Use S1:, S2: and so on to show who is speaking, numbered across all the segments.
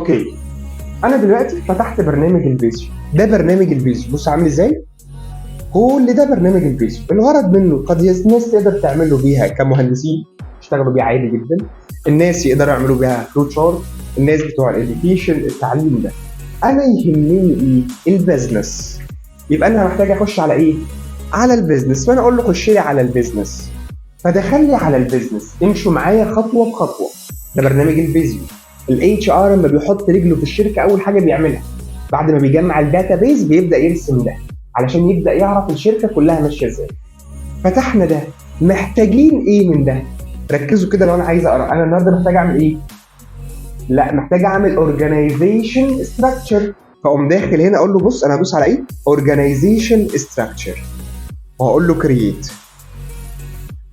S1: okay، انا دلوقتي فتحت برنامج ال Visio. ده برنامج ال Visio، بص عامل ازاي. كل ده برنامج ال Visio. الغرض منه قد الناس تقدر تعمله بيها كمهندسين، يشتغلوا بيها عادي جدا. الناس يقدروا يعملوا بيها flow chart، الناس بتوع ال education، التعليم ده. انا يهمني ايه؟ ال business. يبقى انا محتاج اخش على ايه؟ على ال business. فانا اقول له خش لي على ال business، فدخل لي على ال business. امشوا معايا خطوة بخطوه. ده برنامج ال Visio. ال HR لما بيحط رجله في الشركه، اول حاجة بيعملها بعد ما بيجمع ال database بيبدا يرسم ده علشان يبدا يعرف الشركة كلها ماشية ازاي. فتحنا ده، محتاجين ايه من ده؟ ركزوا كده. لو انا عايز اقرا، انا النهارده محتاج اعمل ايه؟ لا، محتاج اعمل organization structure. فاقوم داخل هنا اقول له بص، انا هدوس على ايه؟ organization structure، وهقول له create.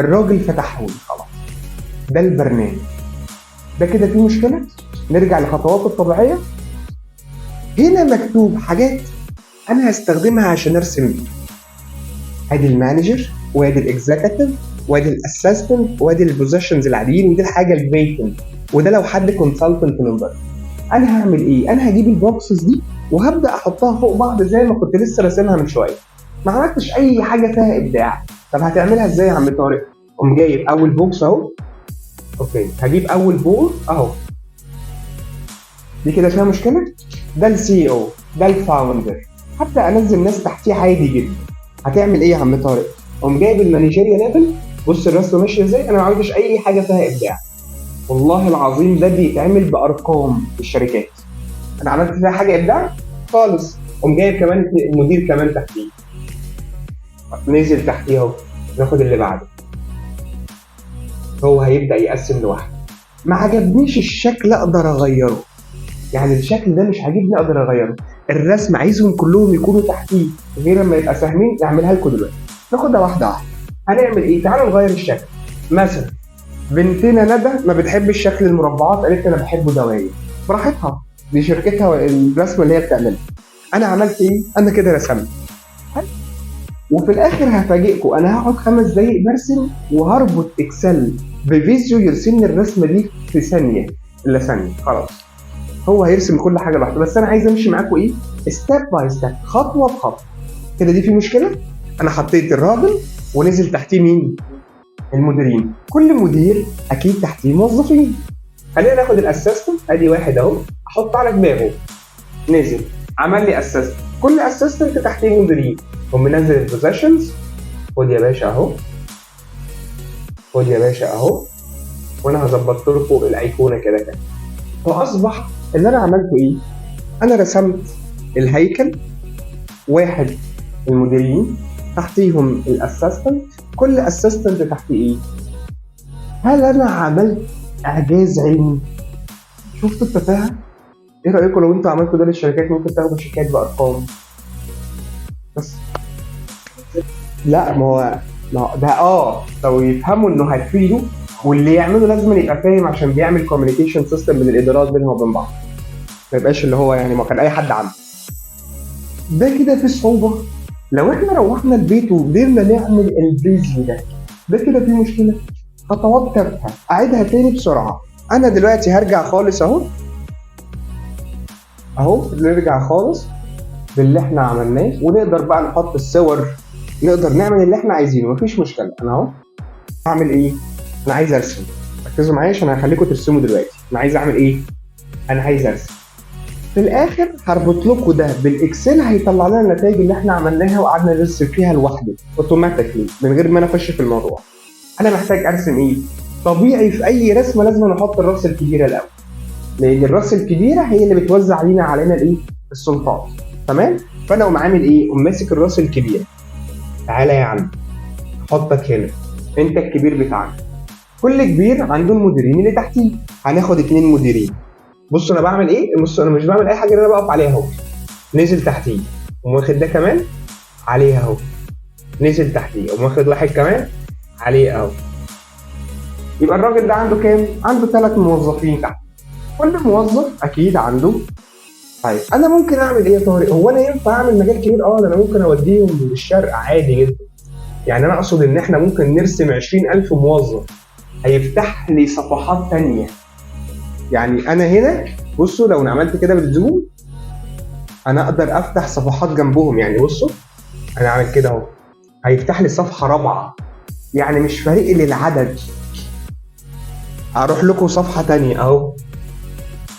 S1: الراجل فتحه لي خلاص. ده البرنامج. ده كده فيه مشكله؟ نرجع لخطواته الطبيعيه. هنا مكتوب حاجات انا هستخدمها عشان ارسم بيها. ادي ال manager، وادي ال executive، وادي ال assistant، وادي ال positions العاديين، ودي الحاجة ال vacant، وده لو حد consultant من بره. انا هعمل ايه؟ انا هجيب ال boxes دي وهبدا احطها فوق بعض زي ما كنت لسه راسمها من شويه. ما عملتش اي حاجة فيها ابداع. طب هتعملها ازاي يا عم طارق؟ قوم جايب اول box اهو. okay، هجيب اول board اهو. دي كده فيها مشكله؟ ده ال CEO، ده ال founder. هبدا انزل ناس تحتيه عادي جدا. هتعمل ايه يا عم طارق؟ قوم جايب ال managerial level. بص الرسمة ماشية ازاي. انا ما عملتش اي حاجة فيها ابداع. والله العظيم ده بيتعمل بارقام في الشركات. انا عملت فيها حاجة ابداع خالص؟ قوم جايب كمان مدير كمان تحتيه، نزل تحتيه اهو. ناخد اللي بعده. هو هيبدا يقسم لوحده. ما عجبنيش الشكل، اقدر اغيره. يعني الشكل ده مش عاجبني، اقدر اغيره. الرسم عايزهم كلهم يكونوا تحتيه غير لما يبقى سهمين، نعملها لكم دلوقتي. ناخدها واحدة واحده. هنعمل ايه؟ تعالوا نغير الشكل. مثلا بنتنا ندى ما بتحبش شكل المربعات، قالت انا بحبه دواير. براحتها، دي شركتها، الرسمة اللي هي بتعملها. انا عملت ايه؟ انا كده رسمت حلو. وفي الاخر هفاجئكم، انا هقعد 5 دقايق برسم وهربط Excel ب Visio يرسم لي الرسمة دي في ثانية الا ثانيه. خلاص، هو هيرسم كل حاجة لوحده، بس انا عايز امشي معاكم ايه؟ step by step، خطوة بخطوه. كده دي في مشكله؟ انا حطيت الراجل ونزل تحتيه مين؟ المديرين. كل مدير اكيد تحتيه موظفين. خلينا ناخد ال assistant. ادي واحد اهو، احط على دماغه، نزل عمل لي assistant. كل assistant تحتيه مديرين. قوم منزل ال positions. خد يا باشا اهو، خد يا باشا اهو. وانا هظبط لكم الايقونه كده كده. فاصبح اللي انا عملته ايه؟ انا رسمت الهيكل: واحد المديرين، تحتيهم ال assistant، كل assistant تحتيه ايه؟ هل انا عملت اعجاز علمي؟ شفتوا التفاهه؟ ايه رايكم لو انتوا عملتوا ده للشركات؟ ممكن تاخدوا شيكات بارقام. بس لا، ما هو ده لو يفهموا انه هتفيده، واللي يعمله لازم يبقى فاهم عشان بيعمل communication system من الادارات بينها وبين بعض، ما يبقاش اللي هو يعني ما كان اي حد عامل ده. كده في صعوبه؟ لو احنا روحنا البيت وقدرنا نعمل ال Visio ده، ده كده في مشكله؟ خطوات تافهه، اعيدها تاني بسرعه. انا دلوقتي هرجع خالص اهو اهو. نرجع خالص باللي احنا عملناه، ونقدر بقى نحط الصور، نقدر نعمل اللي احنا عايزينه، مفيش مشكله. انا اهو هعمل ايه؟ انا عايز ارسم. ركزوا معايا عشان هخليكم ترسموا دلوقتي. انا عايز اعمل ايه؟ انا عايز ارسم. في الاخر هربط لكم ده بال Excel، هيطلع لنا النتائج اللي احنا عملناها وقعدنا نرسم فيها لوحده automatically من غير ما انا اخش في الموضوع. انا محتاج ارسم ايه؟ طبيعي في اي رسمه لازم نحط الراس الكبيرة الاول، لان الراس الكبيرة هي اللي بتوزع علينا الايه؟ السلطات. تمام؟ فانا اقوم عامل ايه؟ اقوم ماسك الراس الكبيره. تعالى يا عم، احطك هنا، انت الكبير بتاعنا. كل كبير عنده المديرين اللي تحتيه. هناخد اتنين مديرين. بصوا انا بعمل ايه. بصوا، انا مش بعمل اي حاجه، انا بقف عليها اهو، نزل تحتيه. قوم واخد ده كمان عليها اهو، نزل تحتيه. قوم واخد واحد كمان عليه اهو. يبقى الراجل ده عنده كام؟ عنده 3 موظفين تحت. كل موظف اكيد عنده. طيب، انا ممكن اعمل ايه يا طارق؟ هو انا ينفع اعمل مجال كبير؟ اه، ده انا ممكن اوديهم للشرق عادي جدا. يعني انا اقصد ان احنا ممكن نرسم 20,000 موظف، هيفتح لي صفحات تانية. يعني انا هنا بصوا لو انا عملت كده بال zoom انا اقدر افتح صفحات جنبهم. يعني بصوا انا عامل كده اهو، هيفتح لي صفحة رابعه، يعني مش فارق لي العدد. اروح لكم صفحة تانية اهو،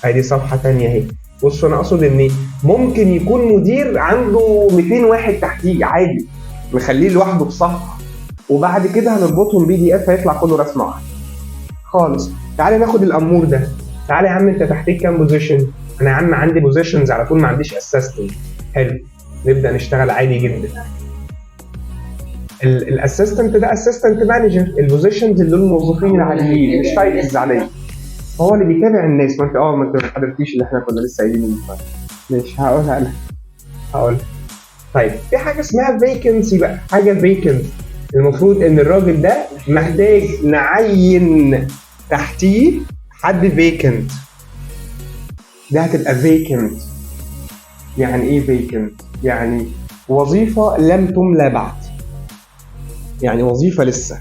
S1: ادي صفحة تانية اهي. بصوا انا اقصد ان ممكن يكون مدير عنده 200 واحد تحتيه عادي، مخليه لوحده في صفحة، وبعد كده هنربطهم PDF هيطلع كله رسمه واحدة خالص. تعالى ناخد الامور ده. تعالى يا عم، انت تحتيك كام position؟ انا يا عم عندي positions على طول، ما عنديش assistant. حلو، نبدا نشتغل عادي جدا. ال assistant ده assistant manager، ال positions اللي دول الموظفين العاديين مش titles عادية، هو اللي بيتابع الناس. ما انت ما حضرتيش اللي احنا كنا لسه قايلينه من شوية. ماشي، هقولها انا هقولها. طيب في حاجة اسمها vacancy بقى، حاجة vacant، المفروض ان الراجل ده محتاج نعين تحتيه حد vacant. ده هتبقى vacant. يعني ايه vacant؟ يعني وظيفة لم تملى بعد، يعني وظيفة لسه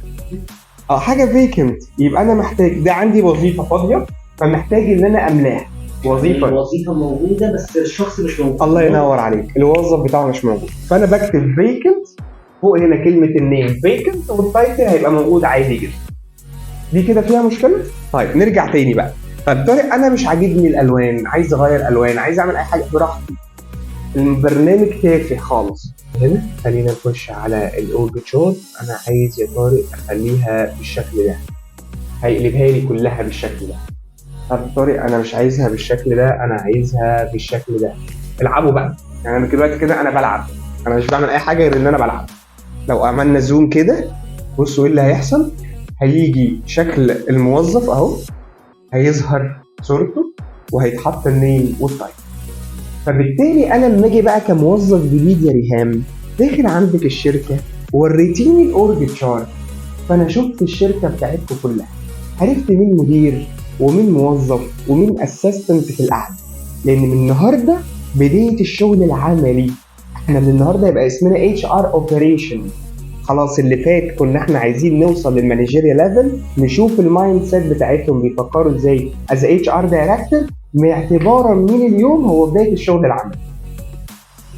S1: حاجة vacant. يبقى انا محتاج، ده عندي وظيفة فاضية فمحتاج ان انا املاها وظيفه.
S2: الوظيفة موجودة بس الشخص مش موجود.
S1: الله ينور عليك، الموظف بتاعه مش موجود، فانا بكتب vacant فوق هنا كلمة ال name vacant، وال title هيبقى موجود عادي جدا. دي كده فيها مشكلة؟ طيب نرجع تاني بقى. طيب طارق، انا مش عاجبني الالوان، عايز اغير الوان، عايز اعمل اي حاجه، براحتي، البرنامج تافه خالص. هنا خلينا نخش على ال org chart. انا عايز يا طارق اخليها بالشكل ده، هيقلبها لي كلها بالشكل ده. طب طارق، انا مش عايزها بالشكل ده، انا عايزها بالشكل ده. العبوا بقى. يعني انا دلوقتي كده انا بلعب، انا مش بعمل اي حاجة غير ان انا بلعب. لو عملنا zoom كده بصوا ايه اللي هيحصل. هيجي شكل الموظف اهو، هيظهر صورته وهيتحط ال name وال title. فبالتالي انا لما اجي بقى كموظف جديد يا ريهام داخل عندك الشركه، وريتيني ال org chart، فانا شفت الشركة بتاعتكم كلها، عرفت مين مدير ومين موظف ومين assistant في القعده، لان من النهارده بداية الشغل العملي. احنا من النهارده يبقى اسمنا HR operation. خلاص، اللي فات كنا احنا عايزين نوصل لل managerial level، نشوف ال mindset بتاعتهم بيفكروا ازاي as HR director. اعتبارا من اليوم هو بداية الشغل العملي.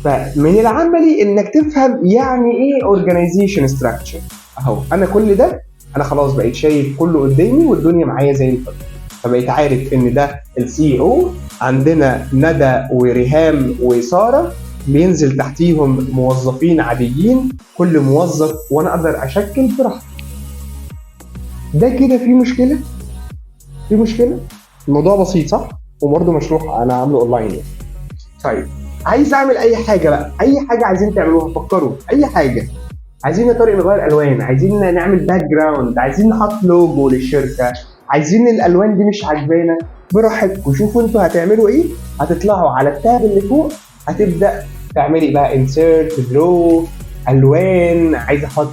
S1: فمن العملي انك تفهم يعني ايه organization structure. اهو انا كل ده انا خلاص بقيت شايف كله قدامي والدنيا معايا زي الفل، فبقيت عارف ان ده ال CEO، عندنا ندى وريهام وسارة بينزل تحتيهم موظفين عاديين، كل موظف وانا اقدر اشكل براحتي. ده كده في مشكلة؟ في مشكله؟ الموضوع بسيط صح؟ وبرده مشروح انا عامله اونلاين يعني. طيب عايز اعمل اي حاجة بقى، اي حاجة عايزين تعملوها، فكروا اي حاجه. عايزين يا طارق نغير الوان، عايزين نعمل background، عايزين نحط لوجو للشركه، عايزين الالوان دي مش عاجبانا، براحتكم شوفوا انتوا هتعملوا ايه. هتطلعوا على ال tab اللي فوق، هتبدا تعملي بقى insert، draw، الوان، عايز احط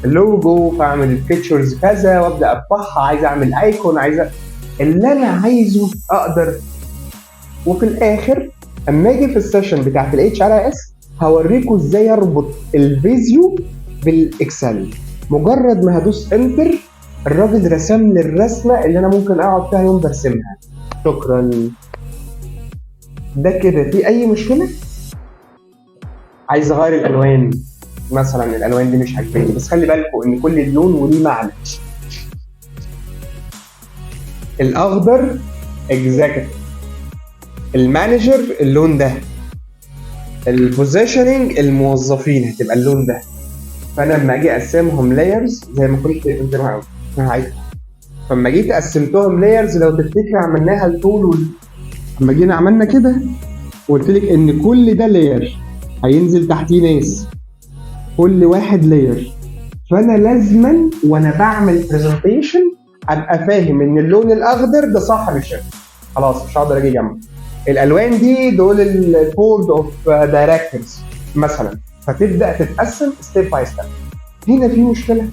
S1: لوجو فاعمل ال features كذا وابدا ارفعها، عايز اعمل icon، عايز اللي انا عايزه اقدر. وفي الاخر اما اجي في ال session بتاعت ال HRIS هوريكم ازاي اربط ال Visio بال Excel. مجرد ما هدوس enter الراجل رسم لي الرسمة اللي انا ممكن اقعد فيها يوم برسمها. شكرا. ده كده في اي مشكله؟ عايز اغير الالوان مثلا، الالوان دي مش عاجباني، بس خلي بالكم ان كل لون وليه معنى. الاخضر executive، ال manager اللون ده، ال positioning الموظفين هتبقى اللون ده. فانا لما اجي اقسمهم layers زي ما كنت انت ما انا عايز، فلما جيت قسمتهم layers لو تفتكر عملناها الطول لما جينا عملنا كده وقلت لك ان كل ده layer هينزل تحتيه ناس، كل واحد layer. فانا لازما وانا بعمل presentation ابقى فاهم ان اللون الاخضر ده صاحب الشركه، خلاص مش هقدر اجي جنبه. الالوان دي دول ال board of directors مثلا. فتبدا تتقسم step by step. هنا في مشكله؟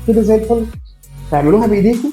S1: كده زي الفل، تعملوها بايديكم.